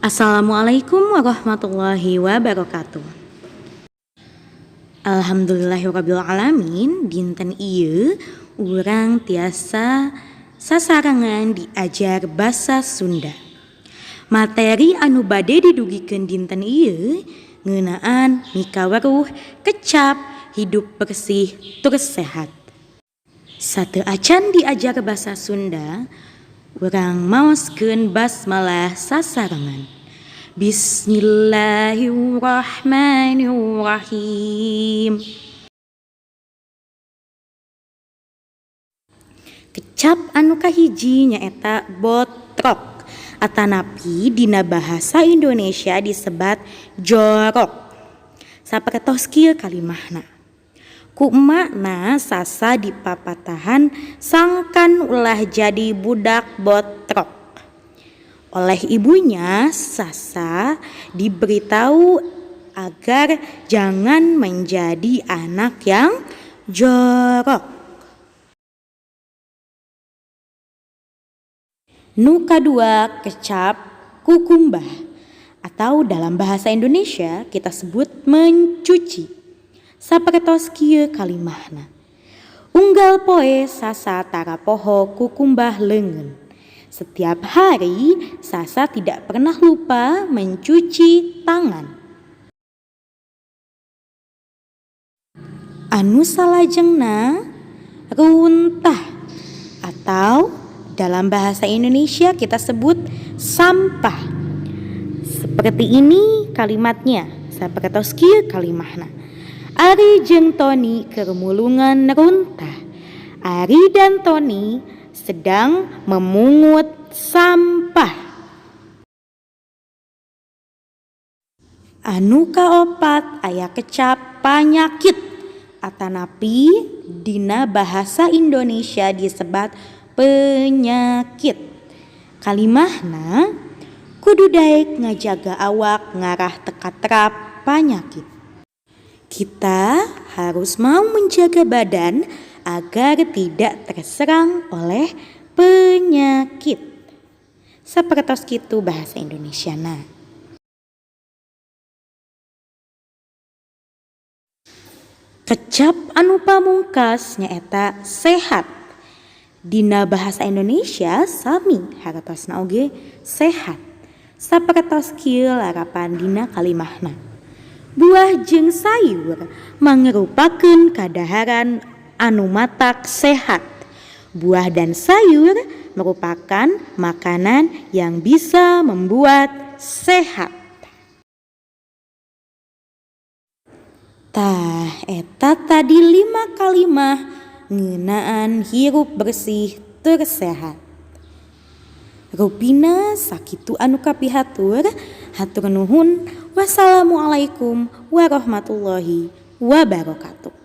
Assalamualaikum warahmatullahi wabarakatuh. Alhamdulillahirabbil alamin, dinten ieu urang tiasa sasarengan diajar basa Sunda. Materi anu bade didugikeun dinten ieu ngeunaan mikaweruh kecap hidup bersih tur sehat. Sateuacan diajar basa Sunda, urang maoskeun basmalah sasarengan. Bismillahirrahmanirrahim. Kecap anu kahiji nyaeta botrok atanapi dina bahasa Indonesia disebat jorok. Sapertos kieu kalimahna. Ku emakna Sasa dipapatahan sangkan ulah jadi budak botrok. Oleh ibunya, Sasa diberitahu agar jangan menjadi anak yang jorok. Nu kadua, kecap kukumbah atau dalam bahasa Indonesia kita sebut mencuci. Sapertos kieu kalimahna. Unggal poe Sasa tara poho kukumbah leungeun. Setiap hari Sasa tidak pernah lupa mencuci tangan. Anu salajengna, runtah atau dalam bahasa Indonesia kita sebut sampah. Seperti ini kalimatnya, sapertos kieu kalimahna. Ari jeung Toni keur mulungan runtah. Ari dan Toni sedang memungut sampah. Anu kaopat aya kecap panyakit atanapi dina bahasa Indonesia disebat penyakit. Kalimahna, kudu daek ngajaga awak ngarah teu katrap panyakit. Kita harus mau menjaga badan agar tidak terserang oleh penyakit. Sapertos kitu bahasa Indonesiana. Kecap anu pamungkas nyaeta sehat. Dina bahasa Indonesia sami hartosna oge sehat. Sapertos kieu larapan dina kalimahna. Buah jeung sayur mangrupakeun kadaharan anu matak sehat. Buah dan sayur merupakan makanan yang bisa membuat sehat. Tah, eta tadi 5 kalimah ngeunaan hirup bersih tur sehat. Rupina sakitu anu kapihatur, hatur nuhun. Wassalamualaikum warahmatullahi wabarakatuh.